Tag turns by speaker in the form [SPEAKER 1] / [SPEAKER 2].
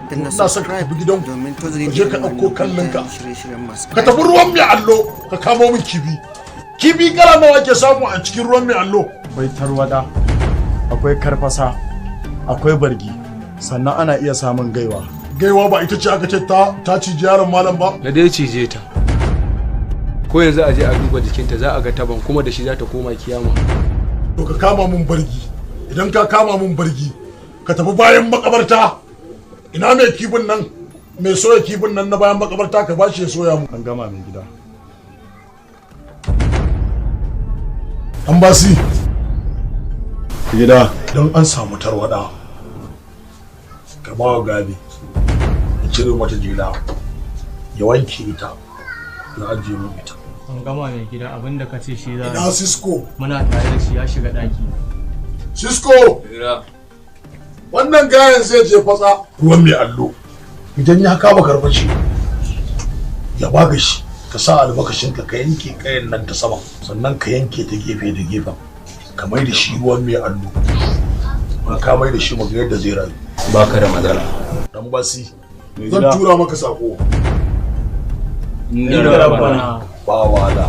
[SPEAKER 1] Danna
[SPEAKER 2] Ina son ka
[SPEAKER 1] subscribe
[SPEAKER 2] tafi gidan
[SPEAKER 1] domin tozali
[SPEAKER 2] ka je ka
[SPEAKER 1] da
[SPEAKER 2] ɗauko kallonka.
[SPEAKER 1] shirye-shiryen masu
[SPEAKER 2] Ka tafi ruwan mai allo ka kamo min kifi. Kifi kala nawa ake samu a cikin ruwan mai allo?
[SPEAKER 3] Akwai tarwada, akwai karfasa, akwai bargi, sannan ana iya samun gaiwa.
[SPEAKER 2] Gaiwa ba ita ce aka ce ta ciji yaron malam ba?
[SPEAKER 4] Na dai cije ta. Ko yanzu a je a duba jikinta, za a ga taban, kuma da shi za ta koma kiyama.
[SPEAKER 2] To, ka kama min bargi. Idan ka kama min bargi, ka tafi bayan makabarta. Ina mai kifin nan, mai soya kifin nan na bayan makabarta, ka bashi ya soya mu.
[SPEAKER 3] An gama, mai gida.
[SPEAKER 2] An basi.
[SPEAKER 3] Gida.
[SPEAKER 2] Don an samu tarwada, ka ba wa Gabi ya cire mata jela, ya wanke ita, ya ajiye min ita.
[SPEAKER 5] An gama, mai gida, abinda ka ce shi za a
[SPEAKER 2] Ina
[SPEAKER 5] yi.
[SPEAKER 2] Cisco?
[SPEAKER 5] Muna tare da shi, ya shiga ɗaki.
[SPEAKER 2] Cisco, wannan gayan zai je fatsa ruwan mai allo. Idan ya kama karfashi, ya baga shi, ka sa albakashin ka, ka yanke kayan nan ta sama, sannan ka yanke ta gefe da gefen, ka mai da shi ruwan mai allo. Ka mai da shi, maga yadda zai rayu.
[SPEAKER 4] Baka da matsala.
[SPEAKER 2] Dan basi,
[SPEAKER 3] Mai
[SPEAKER 2] zan
[SPEAKER 3] gida.
[SPEAKER 2] tura maka sako.
[SPEAKER 5] Inda rabbana.
[SPEAKER 2] Ba wahala.